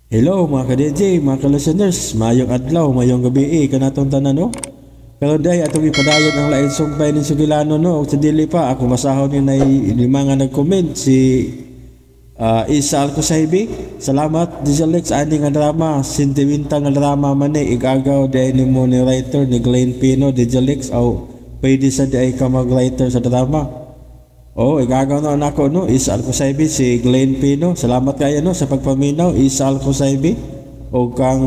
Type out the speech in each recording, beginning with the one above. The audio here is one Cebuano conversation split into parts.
Hello mga ka-DJ, mga ka-listeners, mayong adlaw, mayong gabi eh, kanatong tanan no. Pero day atong ipadayon ang lain sumpay ni Sugilano no, ug sa dili pa ako basahon ni nay lima nga nag-comment si Isa Alcosaibi. Salamat DJ Lex ani nga drama, sentimental nga drama man ni igagaw day nimo ni writer ni Glenn Pino. DJ Lex, aw pwede sa di ay ka mag-writer sa drama. Oh, igagaw na nako no, Isa Alcosaibi, si Glenn Pino. Salamat kayo no sa pagpaminaw, Isa Alcosaibi. O kang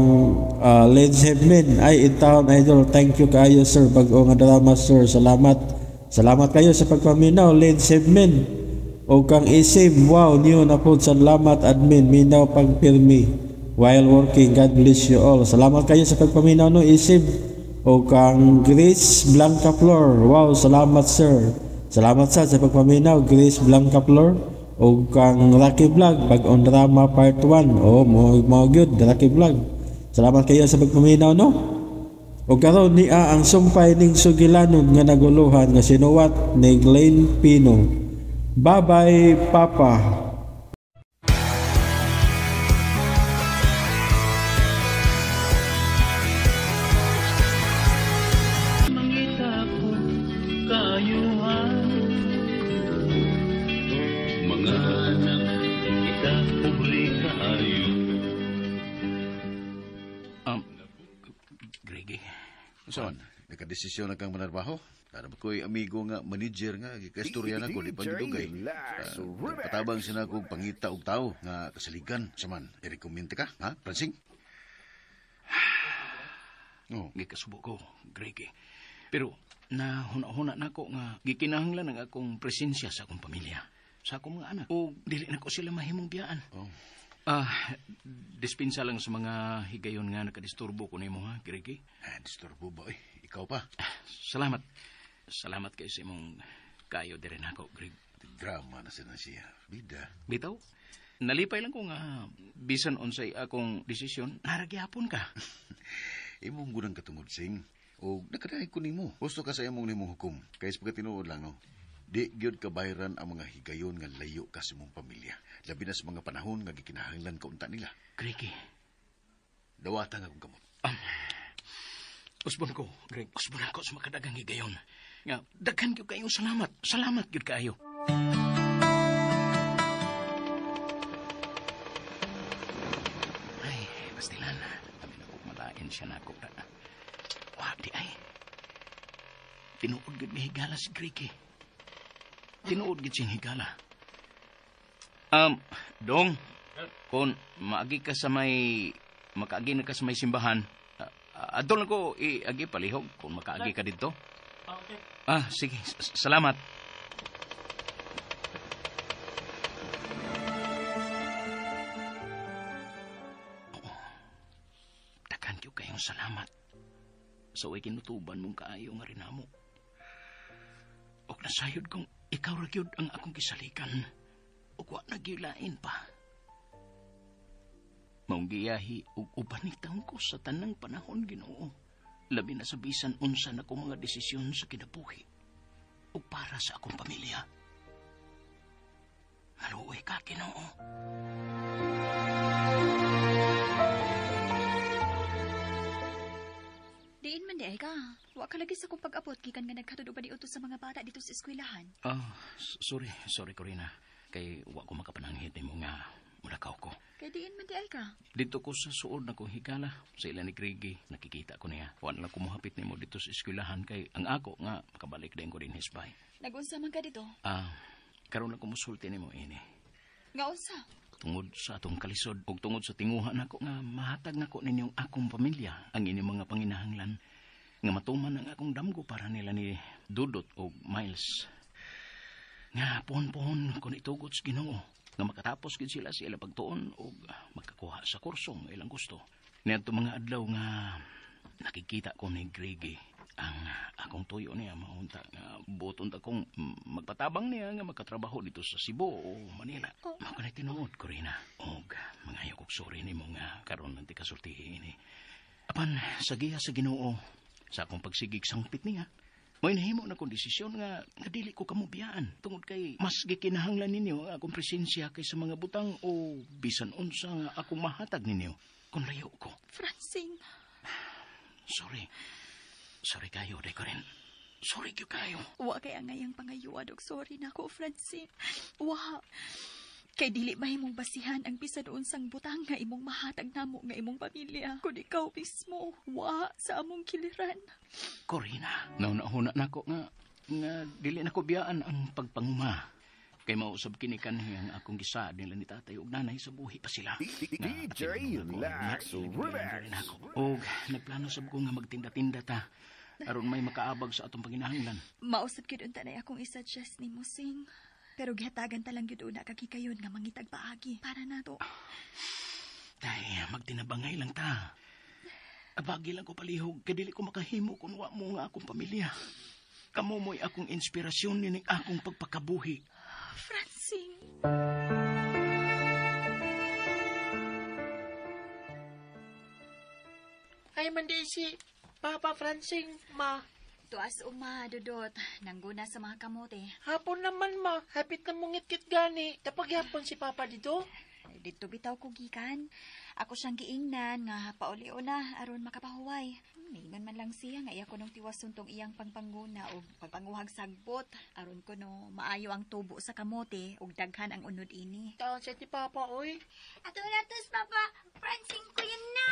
Lens Hebman, ay in town idol, thank you kayo sir, bag-o nga drama sir, salamat. Salamat kayo sa pagpaminaw, Lens Hebman. O kang Isim, wow, new na po, salamat admin, minaw pagpirmi while working, God bless you all. Salamat kayo sa pagpaminaw no, Isim. O kang Grace Blanca Flor, wow, salamat sir. Salamat sa pagpaminaw, Grace Blanca Flor. O kang Rocky Vlog, bag-ong drama part 1. O, mo gyud, Rocky Vlog. Salamat kayo sa pagpaminaw no. O karon niya ang sumpay ning sugilanon nga naguluhan nga sinuwat ni Glenn Pino. Bye-bye, Papa. Mangita ko kaayuhan, mga anak kita pobre kaayo. Gregi. Son, nakadesisyon na kang manarbaho? Para ba ko'y amigo nga manager nga gikaistorya na ko di pa gidugay. Patabang siya na kong pangita og tao nga kasaligan sa man. I-recommend ka, ha, Pransing? Oh. Gikasubo ko, Gregi. Pero nahuna-huna nako nga gikinahanglan ang akong presensya sa akong pamilya, sa akong mga anak. O dili nako sila mahimong biyaan. Oh. Dispensa lang sa mga higayon nga nakadisturbo ko nimo ha, Gregi. Disturbo ba eh? Ikaw pa. Salamat. Salamat kay sa imong kayo diri nako, Greg. Drama na siya na siya. Bida. Bitaw. Nalipay lang ko nga bisan unsay akong desisyon, naragyapon ka. Imong gunang katungod sing. O nakadaig ko nimo. Gusto ka sa imong nimong hukom. Kay sa pagkatinuod lang no. Di gyud kabayran ang mga higayon nga layo ka sa imong pamilya. Labi na sa mga panahon nga gikinahanglan ka unta nila. Gregi. Dawata nga akong kamot. Usbon ko, Greg. Usbon ako sa makadagang higayon. Nga, daghan gyud kayo salamat. Salamat gyud kaayo. Ay, pastilan. Abi na ko malain siya na ako. Wa di ay. Tinuod gyud ni higala si Greg. Tinuod gyud siyang higala. Dong, kung maagi ka sa may, makaagi na ka sa may simbahan, adol na ko iagi palihog kung makaagi ka dito. Okay. Sige, salamat. Oo. Daghan gyud kayong salamat. Sa way kinutuban mong kaayo nga rinamo. Og nasayod kong ikaw ra gyud ang akong kisalikan. Ug wa na gyud lain pa. Maong giyahi ug uban ni taon ko sa tanang panahon, Ginoo. Labi na sa bisan unsa na akong mga desisyon sa kinabuhi ug para sa akong pamilya. Maluoy ka, Ginoo. Diin man di ay ka. Wa ka lagi sa akong pag-abot gikan nga nagkatud ba di utos sa mga bata dito sa eskwelahan. Sorry, sorry Corina. Kay wa ko makapananghit nimo nga mulakaw ko. Kay diin man di ay ka. Dito ko sa suod na kong higala sa ila ni Gregi, nakikita ko niya. Wa na lang kumuhapit nimo dito sa eskwelahan kay ang ako nga makabalik din ko din hisbay. Nagunsa man ka dito? Karon lang kumusulti nimo ini. Nga unsa? Tungod sa atong kalisod ug tungod sa tinguha nako nga mahatag nako ninyong akong pamilya ang inyong mga panginahanglan nga matuman ang akong damgo para nila ni Dudot og Miles. Nga pohon-pohon kon itugot sa Ginoo nga makatapos gid sila sa ilang pagtuon og makakuha sa kurso nga ilang gusto. Niadto mga adlaw nga nakikita ko ni Gregi ang akong tuyo niya maunta nga buton ta kong magpatabang niya nga makatrabaho dito sa Cebu o Manila. Oh. Mao kanay tinuod, Corina. Og mangayo kog sorry nimo nga karon nanti kasultihi ini. Apan sa giya sa Ginoo sa akong pagsigig sangpit niya, May nahimo na kong desisyon nga dili ko kamo biyaan. Tungod kay mas gikinahanglan ninyo ang akong presensya kaysa mga butang o bisan unsa nga akong mahatag ninyo kung layo ko. Francing. Sorry. Sorry kayo, day ko rin. Sorry kayo. Wa kay ang ngayang pangayuad og sorry nako, Francing. Wa. Kay dili mahimong basihan ang bisan unsang butang nga imong mahatag namo nga imong pamilya. Kun ikaw mismo, wa sa among kiliran. Corina, nauna-huna nako nga dili nako biyaan ang pagpanguma. Kay mausab kini kanhi ang akong gisaad nila ni tatay ug nanay sa buhi pa sila. DJ Lax Remix. Og nagplano sab ko nga magtinda-tinda ta aron may makaabag sa atong panginahanglan. Mausab gyud unta nay akong i-suggest nimo, Sing. Pero gihatagan ta lang gyud una kag hikayon nga mangitag paagi para nato. Tay, magtinabangay lang ta. Abagi lang ko palihog kay dili ko makahimo kun wa mo nga akong pamilya. Kamo mo'y akong inspirasyon nining akong pagpakabuhi. Francing. Ay, man di si Papa Francing, ma. Tuas uma, Dudot. Nangguna sa mga kamote. Hapon naman, ma. Hapit na mungit-kit gani. Tapaghapon si Papa dito. Dito bitaw ko gikan. Ako siyang giingnan nga paulio na aron makapahuway. Ningon man lang siya nga iya ko nung tiwason tong iyang pangpangguna og pagpanguhag sagbot aron ko no maayo ang tubo sa kamote ug daghan ang unod ini. Taon siya ni Papa, oy. Ato na tos, Papa. Francing ko yun na.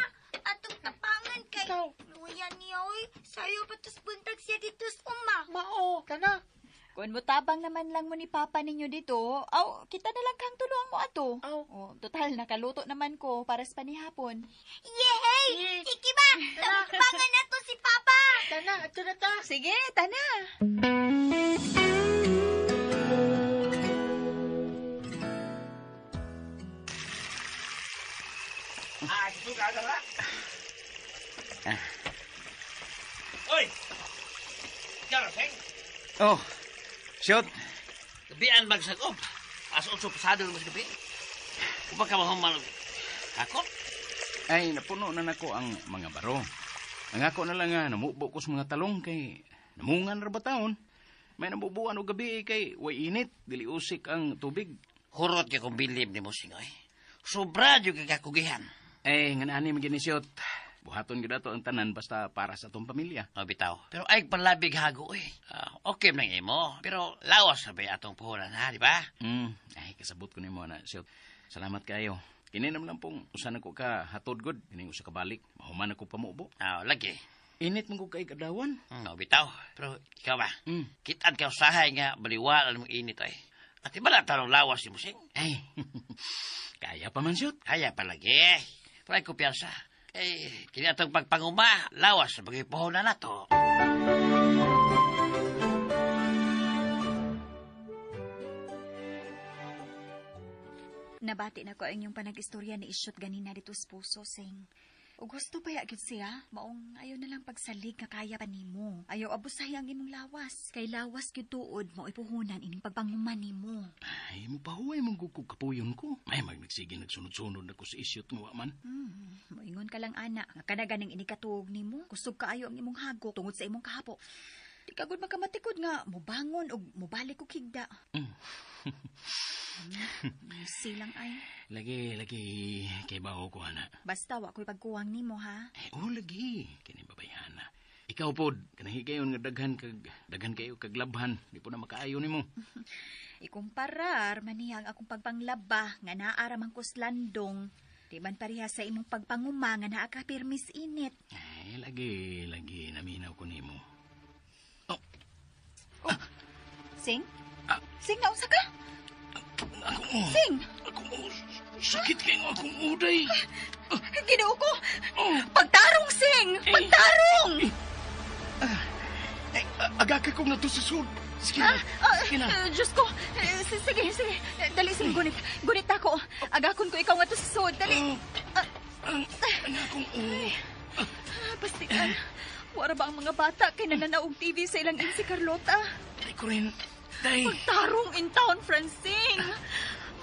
Atong tapangan kay Ikaw. Luya niya, oy. Sayo pa tos buntag siya dito sa uma. Mao, tana. Kun mo tabang naman lang mo ni Papa ninyo dito, aw, kita na lang kang tuluan mo ato. Aw. Oh, total, nakaluto naman ko para sa panihapon. Yehey! Sige ba? Tapangan na to si Papa. Tana, ato na ta. Sige, tana. Oy! Ikaw, Seng? Oh, shot. Gabian magsag-ob. As unso pasado naman sa gabi. Kung baka mahuman ako? Ay, napuno na nako ang mga baro. Ang ako na lang nga, namubo ko sa mga talong kay namungan ra ba taon. May nabubuan og gabi kay way init, dili usik ang tubig. Hurot kay kong bilib ni mo, Singoy. Sobra yung kakakugihan. Eh, nga naani maginisiyot. Buhaton gyud ato ang tanan basta para sa atong pamilya. O, bitaw. Pero ay palabig hago, eh. Okay lang imo. Pero lawas na ba atong puhunan, ha? Di ba? Ay, kasabot ko nimo na, siyot. Salamat kayo. Kini naman lang pong usan ako ka hatod god. Kini usa ka balik. Mahuman ako pamubo. Lagi. Init man ko kay kadawan. O, bitaw. Pero ikaw ba? Kitaan ka usahay nga baliwala mong init, ay. At iba na tarong lawas ni Musing. Ay, kaya pa man, siyot. Kaya pa lagi. Pero ay kumpiyansa. Eh, kini atong pagpanguma, lawas sa bagay puhunan na to. Nabati na ko ang inyong panag-istorya ni Isyot ganina dito sa puso, Sing. O gusto pa gyud siya, maong ayaw na lang pagsalig nga kaya pa nimo. Ayaw abusahi ang imong lawas. Kay lawas gyud tuod mo ipuhunan ining pagpanguman nimo. Ay, mo pahuway mong gugkog kapuyon ko. Ay, magnagsige nagsunod-sunod na ko sa Isyot nga wa man. Moingon ka lang ana, nga kanaganing inikatuog nimo, kusog kaayo ang imong hagok tungod sa imong kahapo. Di ka gud makamatikod nga mobangon og mobalik og higda. Silang ay. Lagi, kay bawo ko, ana. Basta wa ko'y pagkuwang nimo, ha? Ay, oh, lagi. Kini babayhana. Ikaw pod, kanahigayon nga daghan kayo kaglabhan. Di po na makaayo nimo. Ikumparar man niya ang akong pagpanglaba nga naa ra man ko sa landong. Di man pareha sa imong pagpanguma nga naa ka pirmis init. Ay, lagi, naminaw ko nimo. Oh. Oh. Sing? Sing, naunsa ka? Ako, Sing! Ako, sakit kayo akong uday. Ginoo ko! Pagtarong, Sing! Pagtarong! Aga ka kong natusasud. Sige na. Sige na. Diyos ko. Sige, sige. Dali, Sing. Gunit. Gunit ako. Agakon ko ikaw nga tusasud. Dali. Ang akong ulo. Pastikan. Wara ba ang mga bata kay nananaog TV sa ilang in si Carlota? Day ko rin. Day. Pagtarong in town, Francing.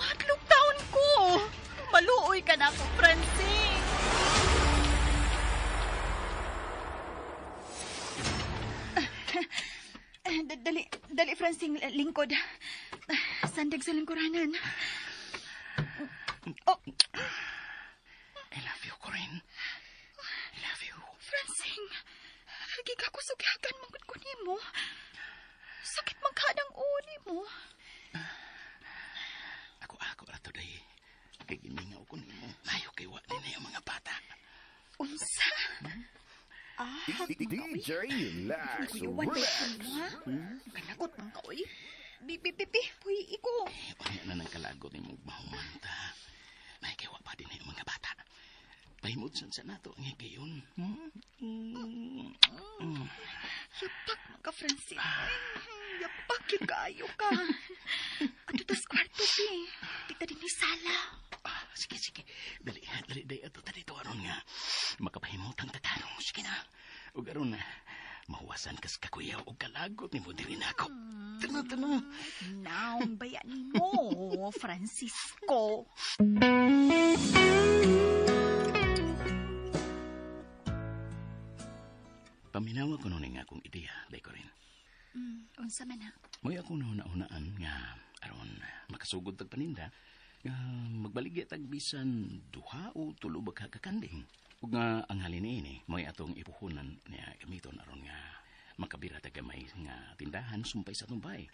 Matlog town ko. Maluoy ka na ako, Francing. Francine, lingkod. Sandag sa lingkuranan. Oh, I love you, Corinne. I love you. Francine, giga ko sugyagan mangod ko nimo. Sakit man ka ng uni mo. Ako ra today. Kay gimingaw ko nimo. Mayo kay wa din na yung mga bata. Unsa? Ah, DJ Lax Kuyuwan ba Remix. mo, ha? Kanagot man ka, oy. Bi, bi, bi, bi, puy, iko. Wala na nang kalagot ni mong mahumanta. May kay wa pa din na yung mga bata. Pahimod san sa nato ang higayon. Hmm? Mm. Mm. Yapak man ka, Francine. Yapak yun kaayo ka. Ato tas kwarto, bi. Tita din ni sala. Ah, sige, sige. Dali, dali, dali. Ato ta dito aron nga. Makapahimutang tatanong. Sige na. Ug aron na. Mahuwasan kas kakuyaw og kalagot ni mo diri nako. Tana, tana. Naong bayan mo, Francisco. Paminawa ko nun nga akong ideya, day ko rin. Unsa man ha? Mo'y ako nauna-unaan nga aron makasugod tag paninda nga magbaligya tag bisan duha o tulo ba ka kakanding. Ug nga ang halin niini mo'y atong ipuhunan niya gamiton aron nga makabira tag gamay nga tindahan sumpay sa atong bahay.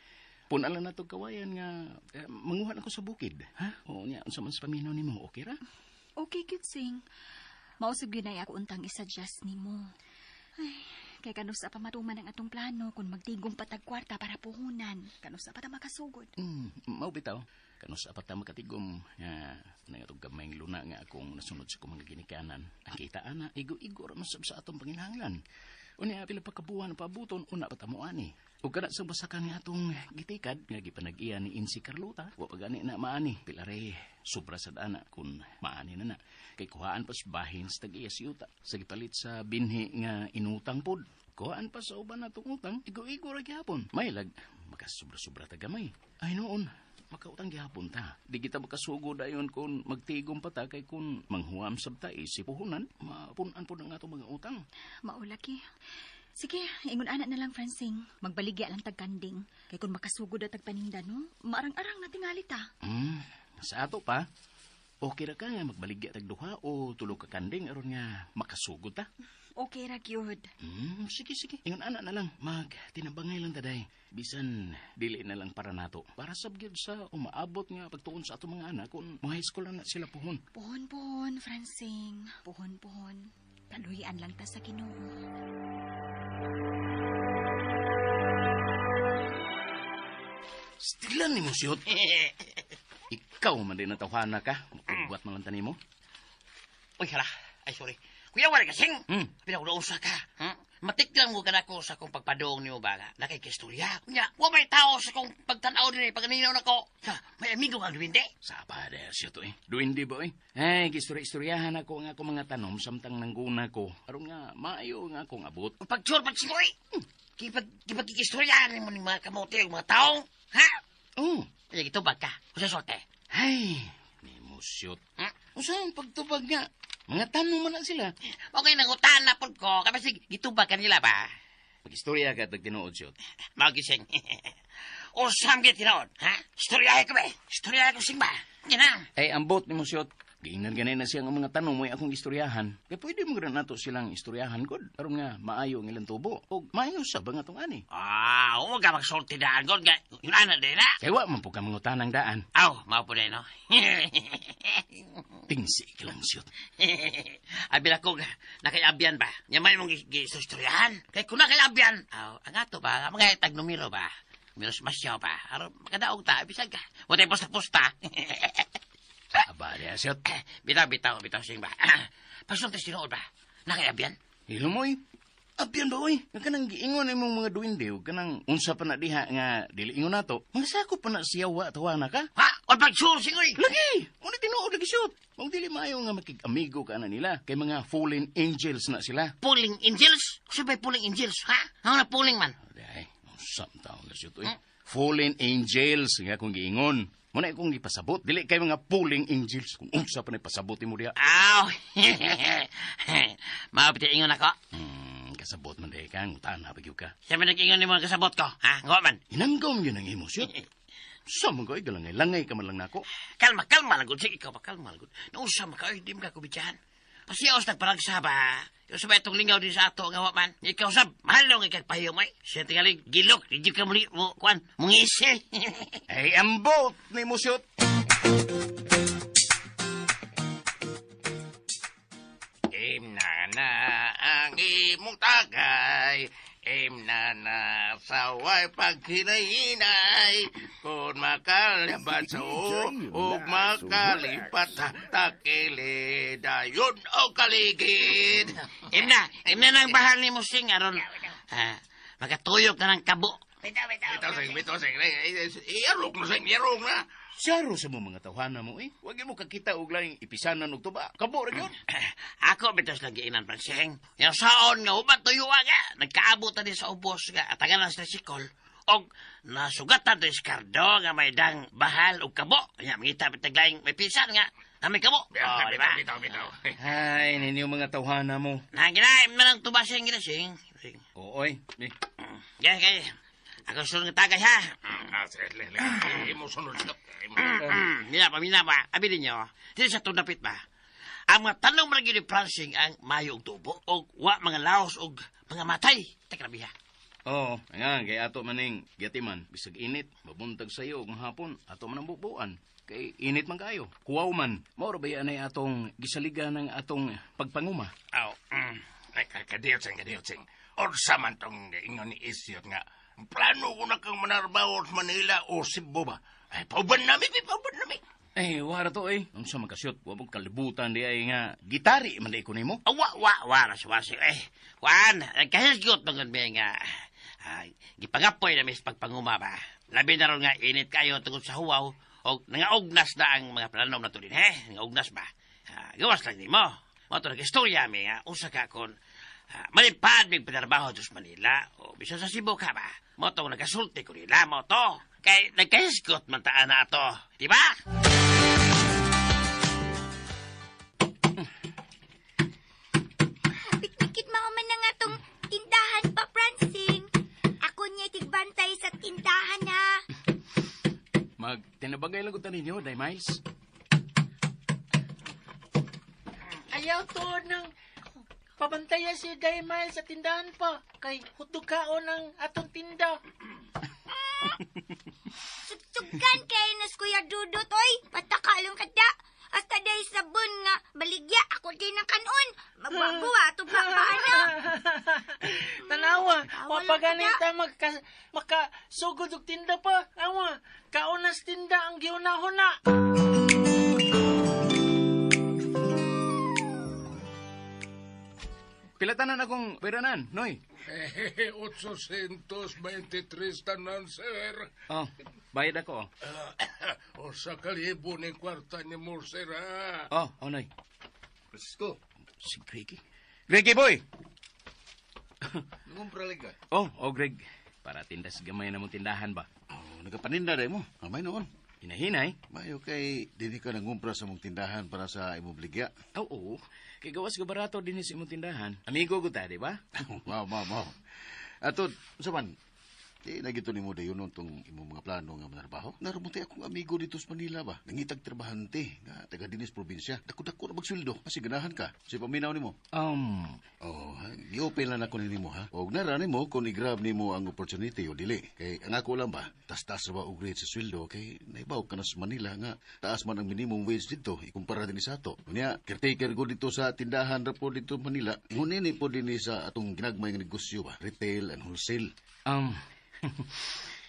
Punala na to kawayan nga manguha na ko sa bukid, ha? O niya unsa man sa paminaw nimo, okay ra? Okay, cute sing. Mausog yun ay ako untang isuggest nimo. Ay, kay kanusa pa matuman ang atong plano kung magtigong patag kwarta para puhunan. Kanusa pa ta makasugod. Mao bitaw. Kanusa pa ta makatigom nga nangatog gamayng luna nga akong nasunod sa akong mga ginikanan. Ang kita ana, igo-igo ra man sab sa atong panginahanglan. Unya pila pa ka buwan paabuton una pa ta mo ani. Ug kana sa basakan nga atong gitikad nga gipanag-iya ni Insi Carlota, wa pa gani na maani. Pila re sobra sad ana kun maani na na. Kay kuhaan pas bahin sa tag-iya si yuta. Sa gipalit sa binhi nga inutang pod. Kuhaan pa sa uban natong utang, igo-igo ra gihapon. May lag makasobra-sobra ta gamay. Ay noon, makautang gihapon ta. Di kita makasugod ayon kung magtigom pa ta kay kung manghuam sab ta isip puhunan, mapunan po ng atong mga utang. Maulaki. Sige, ingon ana na lang, Francine. Magbaligya lang tag kanding. Kay kung makasugod at tagpaninda, no? Maarang-arang na tingali ta. Sa ato pa, okay ra ka nga magbaligya tag duha o tulo ka kanding aron nga makasugod ta. Okay ra gyud. Sige, sige. Ingon ana na lang, magtinabangay lang taday. Bisan dili na lang para nato. Para sab gyud sa umaabot nga pagtuon sa atong mga anak kung mga high school na sila puhon. Puhon-puhon, Francine. Puhon-puhon. Kaluhian lang ta sa Ginoo. Stilan ni mo siyot. Ikaw man din natawhana ka. Makubuat man lang tani mo. Uy, hala. Ay, sorry. Kuya, wala kasing. Pinausa ka. Matik lang mo ka na ko sa akong pagpadong niyo ba? Nakikistorya. Kunya, wa may tao sa akong pagtanaw din eh. Pagkaninaw na ko. Ha, may amigo kang duwinde. Saba dahil siya to eh. Duwinde ba eh? Ay, gistorya-istoryahan ako nga akong mga tanom samtang nangguna ko. Aron nga, maayo nga akong abot. Pagtsur, pagsingoy. Kipagkikistoryahan mo ni mga kamote yung mga taong. Ha? Oo. Ay, gitubag ka. Usa sorte. Ay, ni musyot. Usa ang pagtubag nga. Mga tanong man na sila. Okay, nangutan na po ko. Kasi gitubag ka nila ba? Mag-istorya ka at nagtinuod siyot. Magising. Usam ka tinuod, ha? Istoryahe ko ba? Istoryahe ko sing ba? Yan na. Ay, ambot ni mo siyot. Giingnan ganay na siyang ang mga tanong mo'y akong istoryahan. Kaya pwede mo rin nato silang istoryahan, God. Aron nga, maayo ang ilang tubo. O maayo sa ba nga itong ani? Ah, huwag ka magsulti daan, God. Yun ana din, ha? Kaya wa man po ka mangutan ang daan. Aw, mao po din, no? Tingsi ka lang siyot. Abi na ko, nakaiabyan ba? Nya may mong gistoryahan. Kaya kung nakaiabyan, aw, ang ato ba? Mga tag-numero ba? Miros masyaw ba? Aron, makadaog ta, bisag ka. Wala posta-posta. Aba, diya siyot. Bitaw, bitaw, bitaw, sing ba? Pasulti sinuod ba? Nakaiabyan? Hilumoy. Abyan ba, oy? Nga kanang giingon imong mga duwinde, ug kanang unsa pa na diha nga dili ingon nato. Mga sako pa na siya wa tawa na ka. Ha? O pag-sure, singoy! Lagi! Una tinuod lagi siyot. Mong dili maayo nga makig-amigo ka na nila. Kay mga fallen angels na sila. Pulling angels? Usa ba'y pulling angels, ha? Ang na pulling man? Ay, unsam taon na siyot, oy. Fallen angels nga akong giingon. Muna akong gipasabot. Dili kay mga pulling angels. Kung unsa pa na ipasabot mo diha. Aw! Maapit ingon ako. Kasabot man dahil ka, ngutan na bagyo ka. Siya man nag-ingon ni mga kasabot ko, ha? Ngawa man. Hinanggom yun ang imo siya. Sa mga ko'y galangay-langay ka man lang nako. Kalma, kalma lang, gud. Sige, ikaw ba, kalma lang, gud. Nausa man ka, ay, di mo ka kubitsahan. Pasiyaos nagparagsa ba? Ikaw sa ba itong lingaw din sa ato, nga wa man. Ikaw sab, mahal lang ikagpahiyo may. Siya tingaling, gilok, di ka muli, mo, kuan, mungisi. Ay, ambot ni mo siyot. Imna ang imong tagay, imna na saway paghinay-hinay, kung makalabat sa o makalipat takili dayon o kaligid. Imna, imna nang bahal ni mo sing, aron, ha, makatuyok na ng kabo. Bitaw sing, bitaw sing, iyarok na sing, iyarok na. Saro sa mo mga tawhana mo eh. Huwag mo kakita og laing ipisanan og tuba. Kabo ra gyud. Ako bitos lang giinan Fransing. Yang saon nga uban tuyo nga nagkaabot na din sa ubos nga atangan sa sikol og nasugatan din si Cardo nga may dang bahal og kabo. Nya mangita bitag laing may pisan nga na may kabo. Oh, di ba? Bitaw, bitaw. Ay, ninyo mga tawhana mo. Nangina man ang tuba sing gina sing. Sing. Ooy. Eh. Gay gay. Ako sulod nga tagay ha. Ah, sige, imo sunod siya. Mina pa, mina pa. Abi ninyo, dito sa tunapit ba? Ang mga tanong man gyud ni Francing ang mayo og tubo og wa mga laos og mga matay. Teka biha. Oo, nga, kay ato maning gatiman, bisag init, mabuntag sayo og hapon, ato man ang bubuan. Kay init man kayo, kuwaw man. Mao ra ba yan ay atong gisaligan ng atong pagpanguma? Aw, ay, kadiyot sing, kadiyot sing. Unsa man tong ingon ni Isyot nga, plano ko na kang manarbaho sa Manila o Cebu ba? Ay, pauban nami, pauban nami. Eh, wara to eh. Unsa man kasyot, wa mo kalibutan di ay nga gitari man di ko nimo. Wa wa wa ra siya siya. Eh, kuan, nagkahisgot man gud mi nga. Ay, gipangapoy na mis pagpanguma ba. Labi na ron nga init kayo tungod sa huwaw og nangaugnas na ang mga planom na to din, he? Nangaugnas ba? Gawas lang nimo. Mao to nag-istorya mi nga usa ka kon malipad mig panarbaho sa Manila o bisan sa Cebu ka ba? Mao to nagasulti ko nila mo to. Kay nagkahisgot man taan na ato, di ba? Piknikit mahuman na nga tong tindahan pa, Francine. Ako niya tigbantay sa tindahan, ha. Magtinabangay lang ko ninyo, Day Miles. Ayaw to ng pabantayan si Day Miles sa tindahan pa. Kay hutukaon ang atong tinda. Sugsugan kay nas Kuya Dudut, oy. Patakalong kada. Hasta day sabon nga baligya ako din ang kanon. Magbabuwa ato pa paano. Tanawa, Tawa lang wapaganita makasugod og tinda pa. Awa, kaunas tinda ang giunahon na. Pilatanan akong peranan, Noy. Eh, 823 tanan, sir. Oh, bayad ako. O sa kalibo ni kwarta ni mo, sir, ha? Oh, oh, Noy. Francisco, Si Greggy. Greggy boy! nangumpra ka. Oh, oh, Greg. Para tindas gamay na mong tindahan ba? Oh, nagapaninda dahil mo. Amay noon. Hinahinay. Mayo kay dili ka nangumpra sa mong tindahan para sa imong bligya. Oo. Kay gawas ka barato din sa imong tindahan. Amigo ko ta, di ba? Wow, wow, wow. Ato, sa man, di na gito nimo dayon tong imong mga plano nga manarbaho. Narumunti akong amigo dito sa Manila ba? Nangitag trabahante nga taga dinis probinsya. Dako-dako na magsweldo. Kasi ganahan ka. Sa paminaw nimo. Oh, gi-open lang ako nimo ha. Og nara nimo kung i-grab nimo ang opportunity o dili. Kay ang ako lang ba, tas-tas ra ba og rate sa sweldo kay naibaw ka na sa Manila nga taas man ang minimum wage dito ikumpara dinhi sa ato. Unya, caretaker ko dito sa tindahan ra po dito Manila. Ngunini po dinhi sa atong ginagmay nga negosyo ba, retail and wholesale.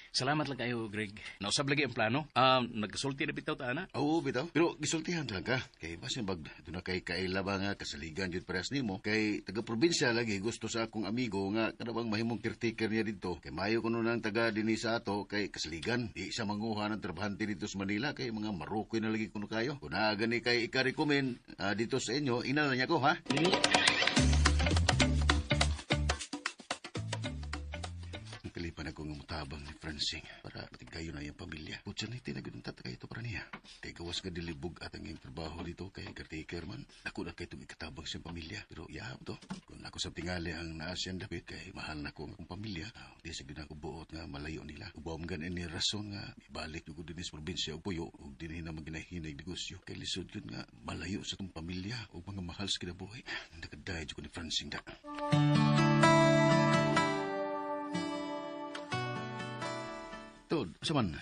Salamat lang kayo, Greg. Nausab lagi ang plano. Nagkasulti na bitaw ta, ana. Oo, bitaw. Pero gisultihan lang ka. Kay basin bag doon na kay kaila ba nga kasaligan jud parehas nimo. Kay taga probinsya lagi gusto sa akong amigo nga kanabang mahimong caretaker niya dito. Kay mayo kuno nang taga dinhi sa ato kay kasaligan. Di siya manguha ng trabahante dito sa Manila kay mga Marokoy na lagi kuno kayo. Kung naa gani kay ika-recommend dito sa inyo, ina na niya ko ha. pa na ko nga mutabang ni Francine para matigayon na iyang pamilya. Putya na itinagod ng tatay ito para niya. Kay gawas nga dilibog at ang iyang trabaho dito kay caretaker man. Ako na kay itong ikatabang siyang pamilya. Pero iyahap to. Kung ako sa tingali ang naasyan dapit kay mahal na ko ang akong pamilya. Di sa gina ko buot nga malayo nila. Ubawam gan ini rason nga ibalik ko din sa probinsya o puyo ug dinhi na maginahinay negosyo. Kay lisod yun nga malayo sa itong pamilya o mga mahal sa kinabuhi. Nakadayad ko ni Francine da. Tod, saman,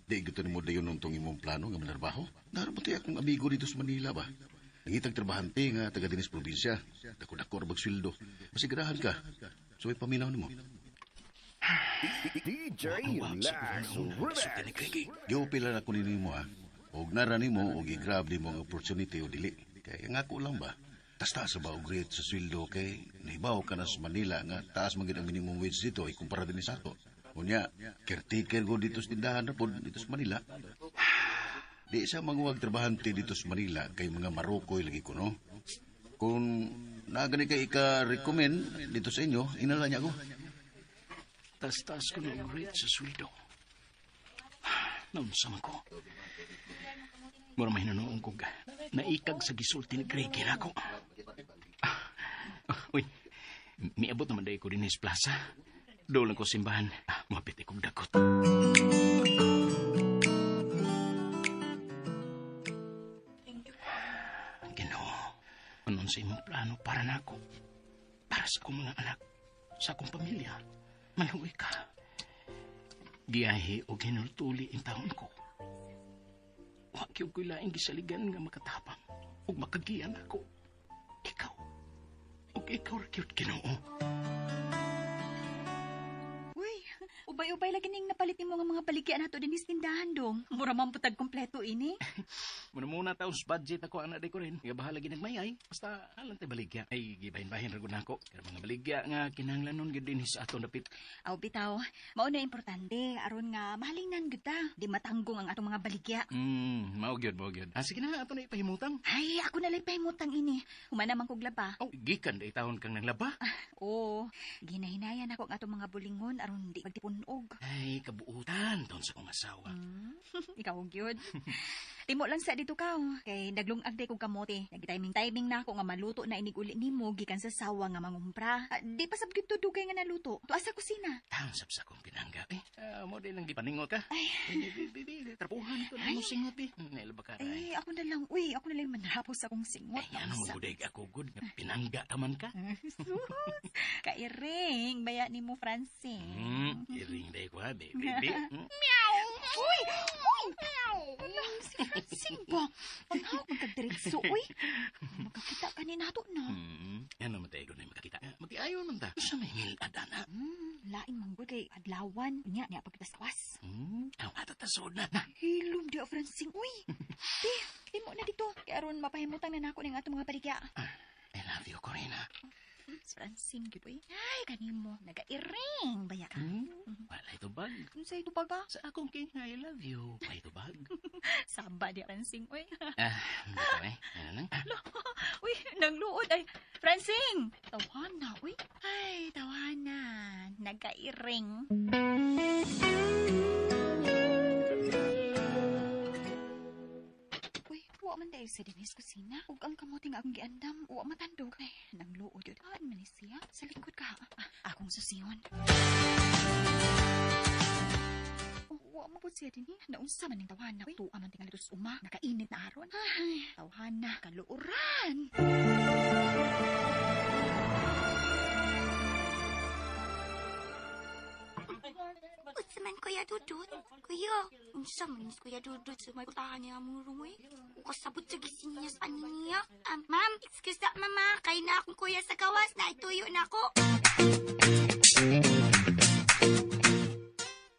di gusto ni mo dayon nung tong imong plano nga manarbaho? Naroon ba akong amigo dito sa Manila ba? Nangitag trabahante nga taga dinis probinsya. Dako-dako ra sweldo. Masigurahan ka. So may paminaw nimo. DJ Lax Remix. Giupil lang ako nimo ha. Og nara nimo og i-grab nimo ang opportunity o dili. Kay ang ako lang ba? Tas-taas ba og rate sa sweldo kay nahibaw ka na sa Manila nga taas man gid ang minimum wage dito ikumpara dinhi sa ato. Unya, caretaker ko dito sa tindahan na po, dito sa Manila. Di sa manguwag trabahante dito sa Manila kay mga Marokoy lagi ko, no? Kung nagani kay ika-recommend dito sa inyo, inala niya ko. Tas-tas ko na rate sa sweldo. Naunsama ko. Mura may nanuong kog naikag sa gisulti ni Greg ako. Uy, miabot naman dahil ko din sa plaza. Doon lang ko simbahan. Mapit akong dakot. Ginoo, anon sa imong plano para nako, para sa akong mga anak, sa akong pamilya, maluwi ka. Giyahe o ginultuli ang taon ko. Wa gyud ko'y laing gisaligan nga makatapang ug makagiyan ako. Ikaw. Ug ikaw ra gyud, Ginoo. Ubay-ubay lagi ning napalit nimo nga mga baligya nato dinhi sa tindahan dong. Mura man putag kompleto ini. Muna taos budget ako ana ko rin. Nga bahala ginagmayay. Basta alang tay baligya. Ay gibahin-bahin ra gud nako. Pero mga baligya nga kinahanglanon gyud dinhi sa atong dapit. Aw bitaw, mao na importante aron nga mahalingnan gyud ta. Di matanggong ang atong mga baligya. Mao gyud, mao gyud. Sige na ato na ipahimutang. Ay, ako na lang pahimutang ini. Humana man kog laba. Oh, gikan day taon kang nanglaba. Oo, ginahinayan ako ang atong mga bulingon aron di pagtipunog. Ay, kabuutan taon sa kong asawa. Ikaw gyud. Timo lang sa dito ka, oh. Kay naglungag day kog kamote. Nagtiming-timing na ako nga maluto na inig uli nimo gikan sa sawa nga mangumpra. Di pa sab gyud to dugay nga naluto. Tuas sa kusina. Taon sab sa kong pinangga. Mo din lang gipaningot ka. Ay, bi, trapuhan to na mo singot bi. Nailaba ka Ay, ako na lang. Uy, ako na lang manrapos sa akong singot. Ay, ano magudag ako gud nga pinangga taman ka. Sus, kairing baya nimo Francine. Iring day ko ha, baby. Meow. Uy, uy. Ala, si Francine ba? Ang hawak magkadiretso, uy. Magkakita ka ni nato na. Ano man tayo na makakita? Mag-iayon man ta. Sa may ngilad, ana. Lain manggod kay adlawan. Unya, niya pagkaswas. Aw, atatasod na. Hilom di, Francine, uy. Di, timo na dito. Kaya aron mapahimutang na nako ng atong mga baligya. I love you, Corina. Francine, gyud uy. Ay, kanimo. Nagairing baya ka. Wala ito bag. Unsa ito bag ba? Sa akong king, I love you. Wala ito bag. Saba di, Francine, uy. Okay. Ano nang? Uy, nangluod ay. Francine! Tawahan na, uy. Ay, tawahan na. Nagairing. Uy, wa man dahil sa dinis kusina. Ug ang kamote nga akong giandam, wa matandog. Ay, nangluod yun. Kaan man ni siya? Sa likod ka. Akong susiyon. Wa man po siya din eh. Naunsa man ning tawahan na. Uy, tuwa man tingali tos uma. Nakainit na aron. Ay, tawahan na. Kaluoran. Unsa man Kuya Dudut? Kuya, unsa man ni Kuya Dudut sa may putahan niya among room eh? Kasabot sa gising niya sa ano niya. Ma'am, excuse na mama, kay na akong kuya sa gawas, naituyo na ako.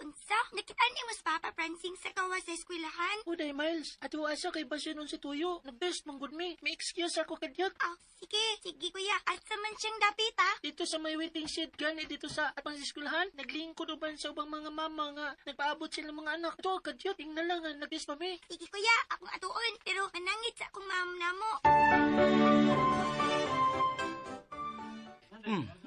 Unsa? Nakita ni mo sa Papa Prancing sa gawas sa eskwelahan? Uday, Miles. Ato asa kay basyo nun si Tuyo. Nag-test mong good me. May excuse ako kadyot. Ah, sige, sige kuya. Asa man siyang dapit ah? Dito sa may waiting shed gani dito sa atang eskwelahan. Naglingkod uban sa ubang mga mama nga nagpaabot sila mga anak. Ito kadyot. Tingnan lang nga nag-test pa mi. Sige kuya, akong atuon. Pero manangit sa akong ma'am namo.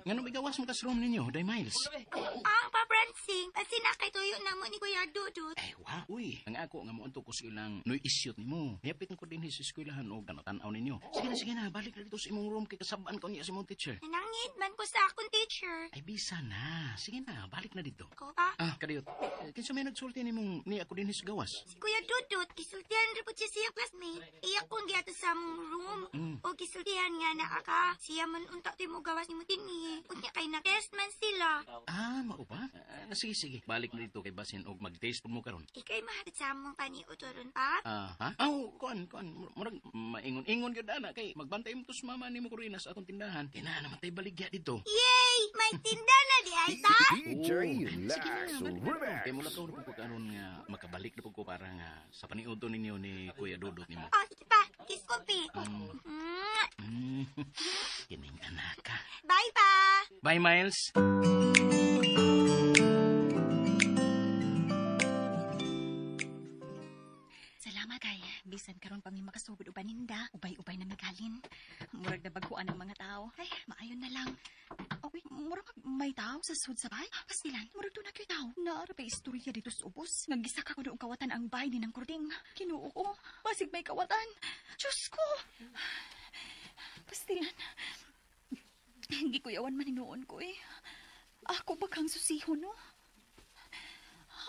Ngano may gawas mo tas room ninyo, Day Miles? Ang Papa Prancing, Basin na kay tuyo na mo ni Kuya Dudut. Ay, wa. Uy, ang ako nga moadto ko sa ilang noy isyot nimo. Niyapit ko dinhi sa eskwelahan og tanawon ninyo. Sige na, balik na dito sa imong room kay kasabaan ko niya sa imong teacher. Nanangid man ko sa akong teacher. Ay, bisa na. Sige na, balik na dito. Ko pa? Ah, kadiyot. Kinsa may nagsulti nimong ni ako dinhi sa gawas? Si Kuya Dudut, gisultihan ra pud siya sa iyang classmate. Iya kong giadto sa among room. O gisultihan nga na aka. Siya man unta to'y mo gawas nimo dinhi. Unya kay na-test man sila. Ah, mao ba? Ah, sige. Balik na dito kay basin og mag-test mo karon. Ikay mahatid sa among paniutoron pa? Ah, ha? Aw, kuan. Murag maingon-ingon gyud ana kay magbantay mo to sa mama nimo Corina sa akong tindahan. Kay naa naman tay baligya dito. Yay! May tinda na di ay ta? DJ Lax Remix. Kay mula karon ko karon nga makabalik na pud ko para nga sa paniudto ninyo ni Kuya Dudut nimo. Oh, sige pa. Kiss ko, pi. Kining anaka. Bye pa! Bye, Miles. Salamat kay bisan karon pa mi makasugod og paninda, ubay-ubay na migalin. Murag na baguan ang mga tao. Ay, maayon na lang. Uy, murag may tao sa sud sa bay. Pastilan, murag doon na kayo tao. Naara pa istorya dito sa ubos. Nanggisaka ko doong kawatan ang bay ni ng kurding. Kinuo ko, basig may kawatan. Diyos ko! Pastilan, gikuyawan man hinuon ko eh. Ako ba kang susihon, no?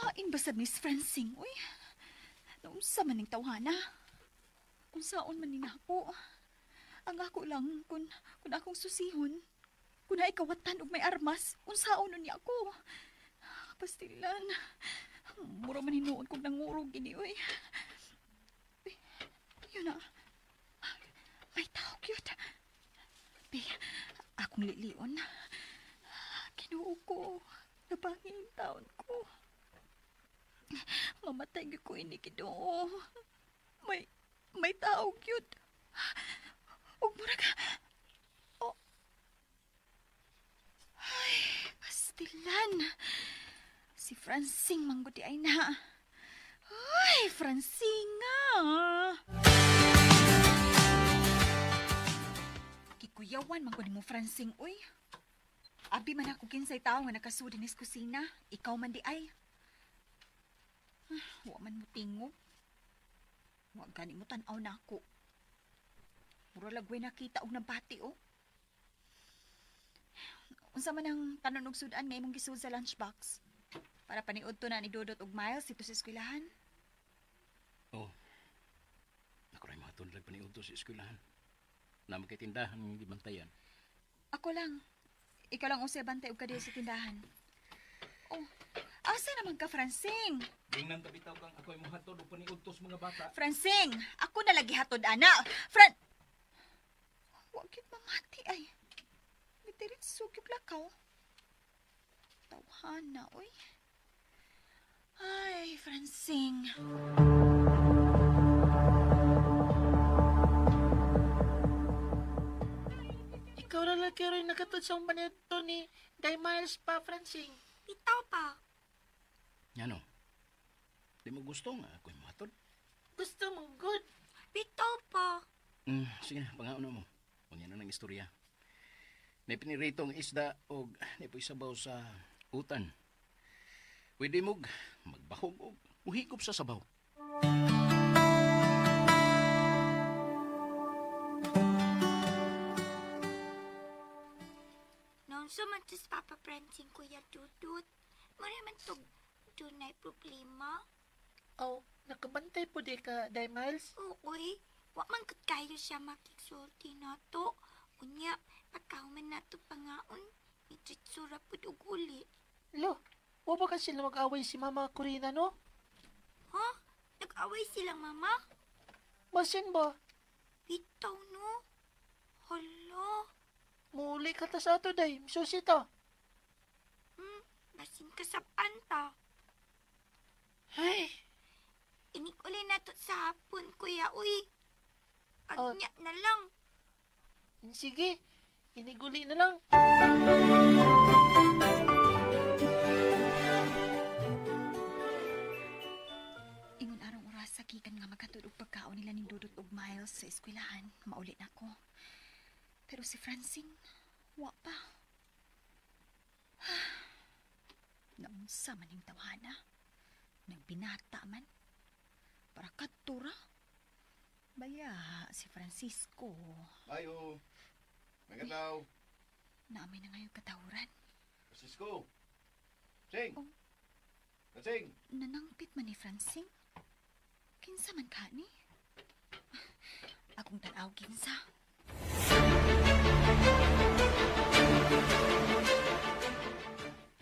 Hain ba sa Miss Francing, uy? Naunsa man ning tawhana? Kung saon man ning ako. Ang ako lang, kung akong susihon, kung naikawatan og may armas, unsaon nun niya ako. Pastilan, mura man hinuon kong nangurog gini, uy. Uy, yun na. May tao cute. Bi, akong lilion. Kinuo ko. Nabangin taon ko. Mamatay gyud ko ini Ginoo. May tao gyud. Ug murag oh. Ay, pastilan. Si Francing manggod di ay na. Ay, Francing ah. Kikuyawan man ko nimo Francing uy. Abi man ako kinsay tao nga nakasudi nis kusina, ikaw man di ay. Wa man mo tingog. Wa gani mo tan-aw na ako. Mura lagway nakita og nabati oh. Unsa man ang tanon og sudan nga imong gisud sa lunchbox? Para paniudto na ni Dudot og Miles dito sa eskwelahan. Oh. Ako ray mahatod lang paniudto sa eskwelahan. Namo kay tindahan nga gibantayan. Ako lang. Ikaw lang usay bantay og kadiyo sa tindahan. Oh, asa naman ka, Francing? Dingnan ta bitaw kang ako'y mohatod og paniudto sa mga bata. Francing, ako na lagi hatod ana. Fran. Wa gyud mamati ay. Nagdiretso gyud lakaw. Tawhana oy. Ay, Francing. Ikaw na lang kayo rin nakatod sa panito ni Day Miles pa, Francing. Bitaw pa. Ngano? Di mo gusto nga ako'y mohatod? Gusto mong good. Bitaw pa. Sige na, pangaon mo. Unya na ng istorya. May piniritong isda og napoy sabaw sa utan. Pwede mog magbahog og muhigop sa sabaw. Naunsa man to sa Papa Francing, Kuya Dudut. Mura man to dunay problema. Oh, nakabantay po di ka, Day Miles? Uy, wa man gud kayo siya makigsulti nato. Unya, pagkahuman nato pangaon, mitritsura pud og uli. Lo, wa ba kasi sila mag-away si Mama Corina, no? Ha? Nag-away silang mama? Basin ba? Bitaw, no? Hala. Muuli ka ta sa ato, Day. Misusi ta. Basin ka sa panta. Ay! Inig uli na to sa hapon, Kuya. Uy, agnya na lang. Sige, iniguli na lang. Ingon arang oras sa gikan nga maghatod og pagkaon nila ning Dudut og Miles sa eskwelahan, mauli na ko. Pero si Francine, wa pa. Naunsa man ning tawhana. Nagbinata man. Para kadto ra. Baya, si Francisco. Ayo. May kadlaw. Naamay na ngayon katawran. Francisco. Sing. Oh. Sing. Nanangpit man ni Francing. Kinsa man ka ni? Akong tanaw kinsa.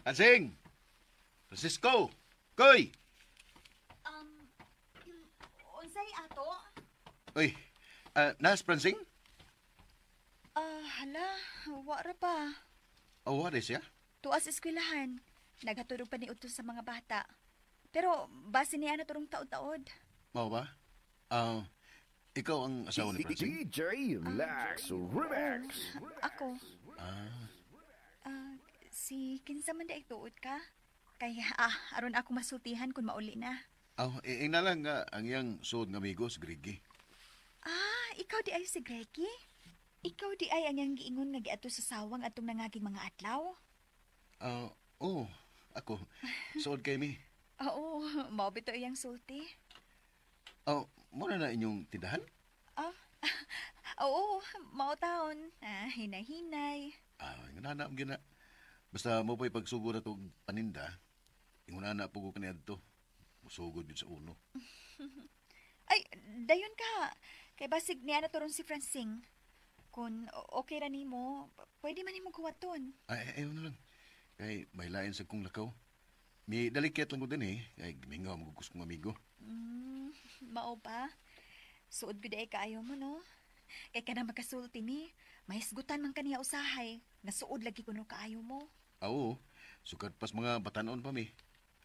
Francing. Francisco. Koy. Unsay ato? Uy. Nas Francing? Hala, wa ra pa. Oh, what is ya? Tuas eskwelahan. Naghatulog pa ni udto sa mga bata. Pero base niya na turong taod-taod. Mao ba? Ikaw ang asawa ni Francing? DJ Lex Remix. Ako. Si kinsa man di ay tuod ka? Kaya aron ako masultihan kung mauli na. Ing na lang ang iyang suod nga amigo si Gregi. Ikaw di ay si Gregi? Ikaw di ay ang iyang giingon nga giadto sa sawang atong nangaging mga adlaw? Ako. Suod kay mi. Oo, mao bitaw iyang sulti. Muna na inyong tindahan? Oo, mao taon. Hinay-hinay. Ingon na gina. Basta mo pa'y pagsugod na itong paninda, ingon na po ko kaniadto. Musugod yun sa uno. Ay, dayon ka. Kay basig niya na turon si Francing. Kung okay ra nimo, pwede man nimo kuwaton. Ay, ayaw na lang. Kay may lain sa kong lakaw. May dalikit lang ko din eh. Kay gimingaw magugus kong amigo. Mao ba? Suod gud ay kaayo mo, no? Kay kana makasulti mi, mahisgutan man kaniya usahay. Nasuod lagi kuno kaayo mo. Oo, sukad pas mga batanon pa mi.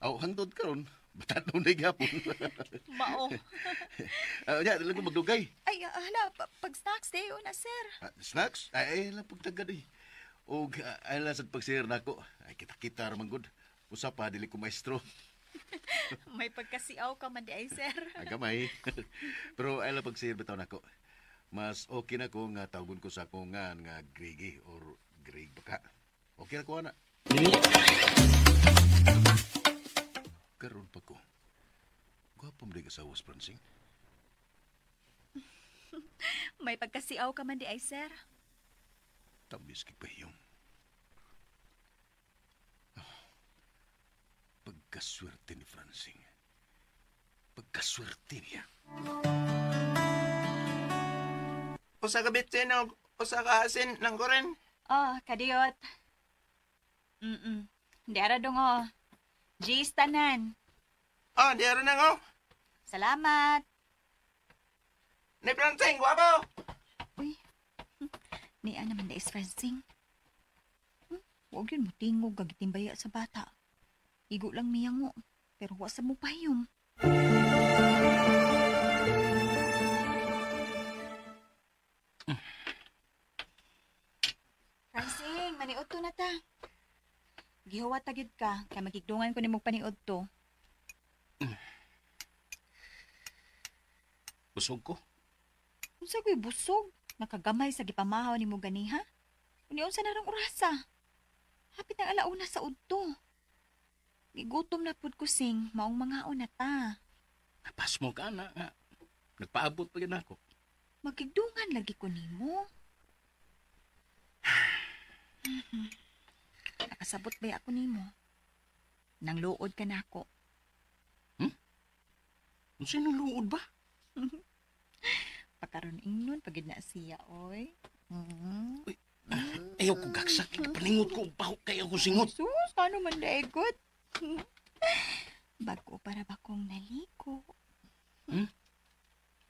Aw, hangtod karon, batanon na gyapon. Mao. Nya, dili ko magdugay. Ay, hala, pag snacks dayo na, sir. Snacks? Ay, lang pagtagad eh. Og ay lang sad pagsir nako. Ay kita-kita ra man gud. Usa pa dili ko maestro. May pagkasiaw ka man di ay, sir. Agamay. Pero ay lang pagsir bitaw nako. Mas okay na ko nga tawagon ko sa akong nga Gregi or Greg baka. Okay ra ko ana. Karon pa ko. Gwapo mo di asawa sa Francing. May pagkasiaw ka man di ay, sir. Tamis kay pahiyong. Pagkaswerte ni Francing. Pagkaswerte niya. Usa ka bitsin og usa ka asin nang kuren. Oh, kadiyot. Di ara dong oh. G's tanan. Oh, di ara nang oh. Salamat. Ni Francing, guwapo. Uy. Niya naman na is Francing. Huwag yun mo tingog gagitimbaya sa bata. Igo lang miyango, pero wa sa mo pahiyom. Francing, maniud to na ta. Gihuwat ta gyud ka, kay magigdungan ko nimong paniud to. Busog ko. Unsa ko'y busog? Nakagamay sa gipamahaw nimo ganiha? Unya unsa na rang orasa? Hapit ang alauna sa udto. Gigutom na pud ko sing, maong mangaon na ta. Napas mo ka na. Nagpaabot pa yun ako. Magigdungan lagi ko nimo. Nakasabot ba ako nimo? Nang luod ka na ako. Unsa nang luod ba? Pakaron ingnon pagid na siya, oy. Uy, ayaw ko gaksak. Paningot ko, baho kayo ko singot. Sus, ano man daigot? Bago para ba kong naligo?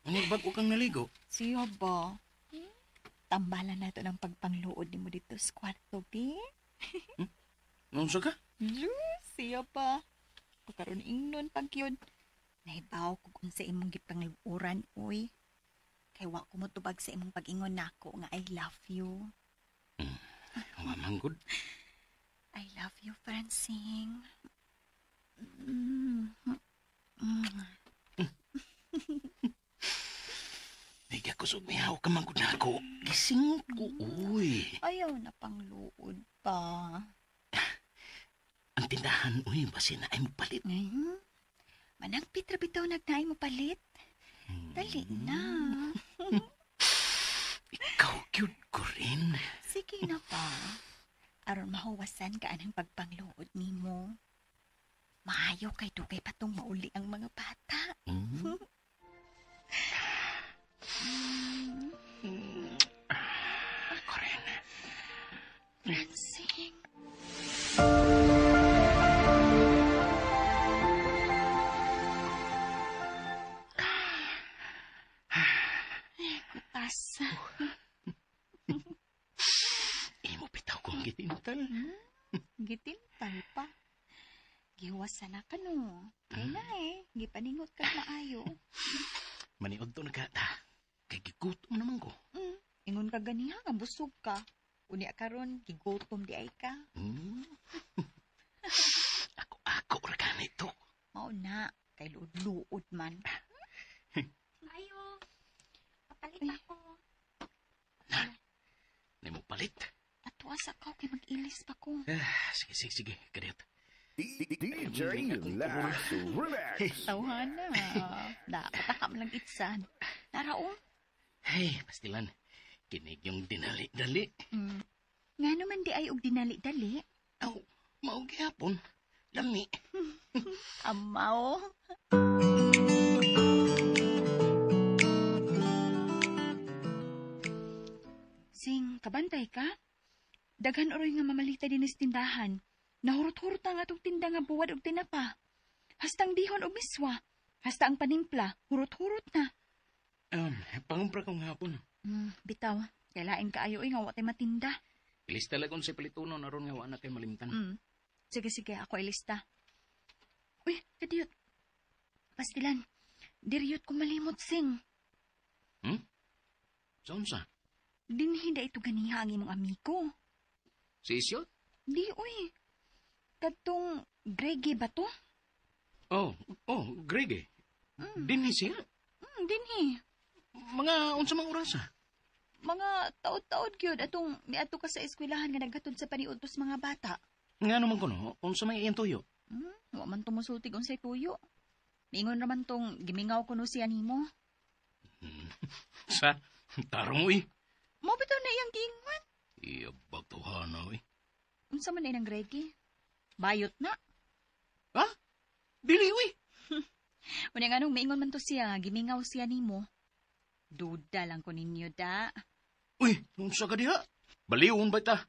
Ano bago kang naligo? Siya ba? Tambalan na ito ng pagpangluod ni mo dito sa kwarto, bi. Unsa ka? Sus, siya pa. Pagkaroon ingnon pag yun. Nahibaw ko kung sa imong gipangluoran, uy. Kay wa ko motubag sa imong pag-ingon nako nga I love you. Wa man gud. I love you, Francing. Naiga ko sa mihaw ka man gud nako. Gisingot ko, uy. Ayaw na pangluod pa. Ang tindahan, uy, basin na ay palit. Manangpit ra bitaw nagnaay mo palit. Dali na. Ikaw cute ko rin. Sige na pa. Aron mahuwasan ka anang pagpangluod nimo. Maayo kay dugay pa tong mauli ang mga bata. Koren. Francine. Kutas. Imo bitaw kong gitintal. Gitintal pa. Gihuwasan na ka no. Kaya na eh. Gipaningot ka maayo. Maniod to nagkata. Kay gigutom naman ko. Ingon ka ganiha nga busog ka. Unya karon gigutom di ay ka. Ako ra ganito. Mao na kay luod-luod man. Ayo. Papalit ako. Nimo palit. Atuwa sa ka kay mag-ilis pa ko. Sige, sige, kadiyot. DJ Lax Remix. Tawhan na. Nakataka man lang itsan. Naraon. Hey, pastilan. Kinig yung dinali-dali. Nga naman di ay og dinali-dali. Aw, mao gihapon. Lami. Amaw. Sing, kabantay ka? Daghan oroy nga mamalita din sa tindahan. Nahurot-hurot ang atong tinda nga buwad og tinapa. Hastang dihon og miswa. Hasta ang panimpla, hurot-hurot na. Pangumpra kong hapon. Bitaw, kailain kaayo nga wa tay matinda. Ilista lang kung sa palitunon aron nga wa na kay malimtan. Sige, sige, ako ilista. Uy, kadiyot. Pastilan, diriyot ko malimot, Sing. Saan sa? Dinhi da ito ganiha ang imong amigo. Si Isyot? Di, uy. Katong Grege ba to? Oh, Grege. Dinhi siya? Dinhi. Mga unsa mang oras ah? Mga taod-taod gyud atong miadto ka sa eskwelahan nga naghatod sa paniudto sa mga bata. Nga naman kuno, unsa may iyang tuyo? Wa man tumusultig unsay tuyo. Miingon raman tong gimingaw kuno siya nimo. Sa tarong uy. Mo bitaw na iyang giingon. Iya bagtuhana uy. Unsa man ay nang Grege? Bayot na. Ha? Dili uy. Unya nganong miingon man to siya, gimingaw siya nimo. Duda lang ko ninyo da. Uy, unsa ka diha? Baliwon ba ta?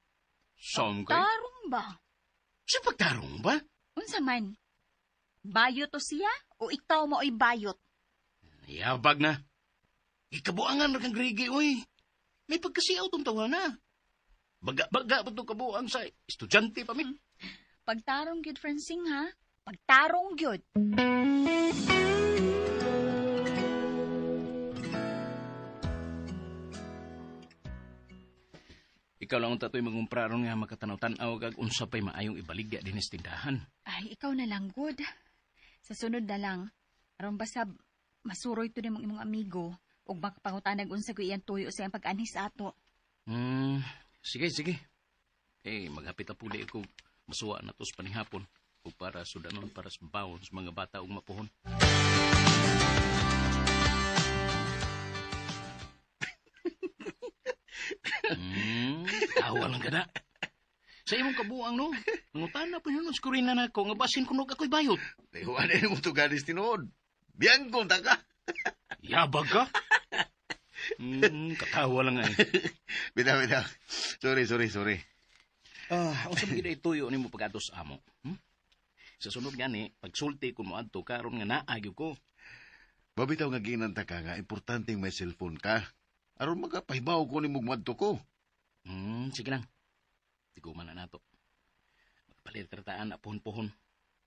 Saan kay? Tarong ba? Sa pagtarong ba? Unsa man? Bayot to siya o ikaw mao'y bayot? Yabag na. Ikabuangan ra kang Grege, uy. May pagkasiaw tong tawa na. Baga-baga pa itong kabuang sa estudyante pa mi. Pagtarong gyud, Francine, ha? Pagtarong gyud. Ikaw lang ang tatoy mangumpra ron nga makatanaw-tanaw kag unsa pa'y maayong ibaligya din sa tindahan. Ay, ikaw na lang, good. Sa sunod na lang, aron basta masuroy to nimong imong amigo ug makapangutanag unsa ko iyang tuyo sa iyang pag-anhis ato. Sige, sige. Eh, maghapit na puli ako. Masuwa na to sa panihapon o para sudanon para sa bawon sa mga bata ug mapuhon. Tawa lang ka na. Sa imong kabuang, no? Nangutan na pa yun, skurin na nako, nga basin kunog ako'y bayot. Iwan na mo tugalis tinuod. Biyangkong ta ka. Yabag ka? Katawa lang ay. Bitaw, bitaw. Sorry. Unsa man gid tuyo nimo pag-adto sa amo? Sa sunod gani, pagsulti kun moadto karon nga naa gyud ko. Babitaw nga ginanta ka nga importante may cellphone ka. Aron makapahibaw ko nimo moadto ko. Sige lang. Tiguman na nato. Magpalit rataan na puhon-puhon.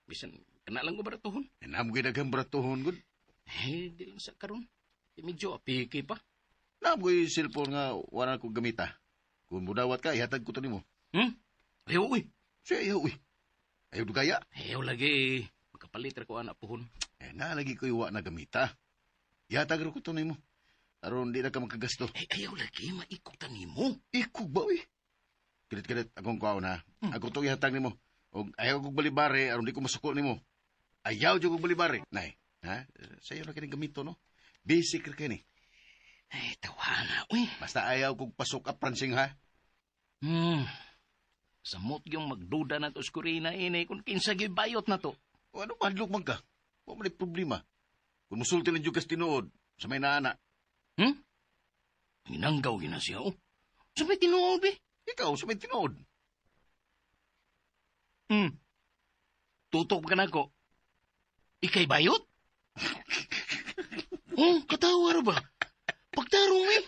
Bisan kana lang ko baratuhon. Namo gyud daghang baratuhon gud. Eh, di lang sa karon. Medyo apiki pa. Namo gyud cellphone nga wala ko gamita. Kung mudawat ka, ihatag ko to nimo. Ayaw, uy. Siya, ayaw, uy. Ayaw dugaya. Ayaw lagi. Magkapalit ra ko anak puhon. Eh, nalagi ko iwa na gamita. Ihatag ra ko to nimo. Aron di na ka makagasto. Eh, ayaw lagi. Maikog ta nimo. Ikog ba, uy? Kilit-kilit, akong kuha na. Ako to ihatag nimo. Og ayaw kog balibari aron di ko masuko nimo. Ayaw jud kog balibari. Nay, ha? Sayo na kining gamito, no? Basic ra kini. Ay, tawana, uy. Basta ayaw kog pasok Pransing, ha? Samot yung magduda na to sa Corina, ini, kung kinsa gyud bayot na to. O ano, mahadlok man ka? Wa man problema. Kung musulti na jud kas tinuod, sa may naana. Hinanggaw gina siya, oh. Sa may tinuod, be. Ikaw, sa may tinuod. Tutok ka na ko. Ikay bayot? Oh, katawa ra ba? Pagtarong eh.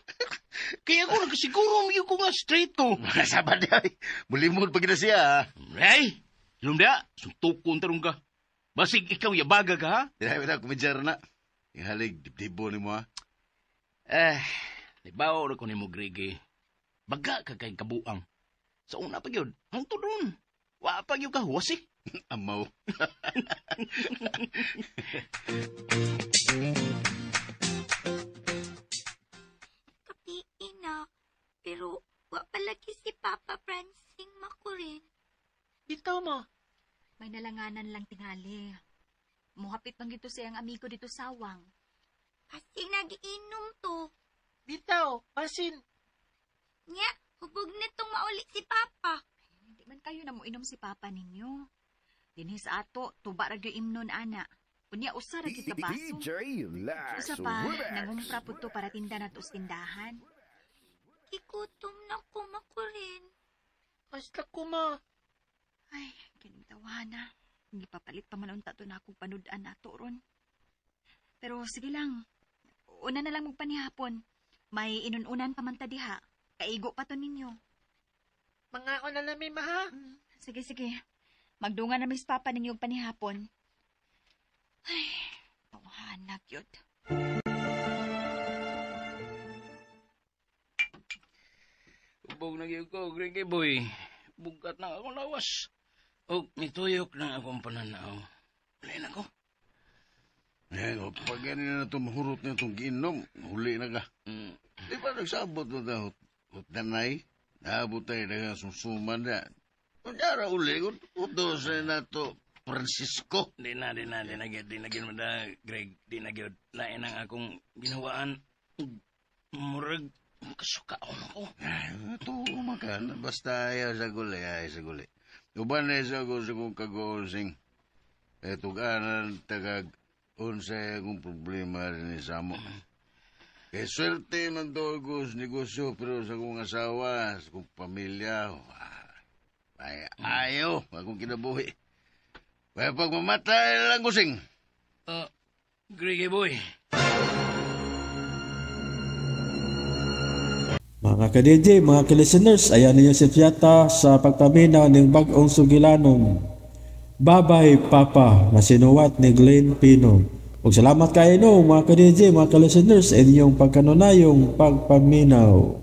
Kaya ako nagkasiguro mo ko nga straight ko. Sabad ay. Mulimod pa gina siya, ha? Ay, lumda, suntukon tarong ka. Basig ikaw yabaga ka, ha? Dili na, kumidyar na. Ihalig, dibdibo ni mo, ha? Eh, libaw ra ko ni mo, Greg, eh. Baga ka kay kabuang. Sa una pa gyud, hangtod ron. Wa pa gyud ka huwas, eh. Amaw. Kapiin na. Pero wa palagi si Papa Pransing makurin. Bitaw mo. May nalanganan lang tingali. Muhapit man gito sa iyang amigo dito sawang. Kasi nagiinom to. Bitaw, basin. Nya, hubog na tong mauli si Papa. Hindi man kayo na muinom si Papa ninyo. Dinhi sa ato, tuba ra gyud imnon ana. Unya usa ra gyud ka baso. DJ Lax Usa pa, Remix. nangumpra pud to para tinda nato sa tindahan. Gigutom na ko makurin. Basta ko ma. Ay, kining tawana. Hindi papalit pa man unta to na akong panud-an nato ron. Pero sige lang. Una na lang magpanihapon. May inununan pa man ta diha. Kaigo pa to ninyo. Mangaon na lang mi ma ha. Sige, sige. Magdungan na mis papa ninyo og panihapon. Ay, tawana gyud. Ubog na gyud ko, Greg boy. Bugat na akong lawas. Og mituyok na akong pananaw. Wala na ko. Eh, o, pag ganyan na itong mahurot na itong giinom, huli na ka. Di ba nagsabot na ta, hutdanay? Naabot tayo na susuman na. Kunyara uli, utos na to, Francisco. Di na, di na gyud, mada, Greg, di na gyud. Lain ang akong ginawaan. Murag, kasukaon ako. Ay, ito, makan. Basta ayaw sa guli, ayaw sa guli. Uban na sa ako sa kong kag-uusing. Eh, tuganan, tagag, unsay akong problema rin sa mo. Kay swerte man to ako sa negosyo, pero sa akong asawa, sa akong pamilya, ay, ayaw akong kinabuhi. Kaya pag mamatay lang kusing. Greg boy. Mga ka-DJ, mga ka-listeners, ayan ninyo si Fiata sa pagpaminaw ng bag-ong sugilanon. Babay Papa na sinuwat ni Glenn Pino. Ug salamat kayo no, mga ka-DJ, mga ka-listeners, inyong pagkanunayong pagpaminaw.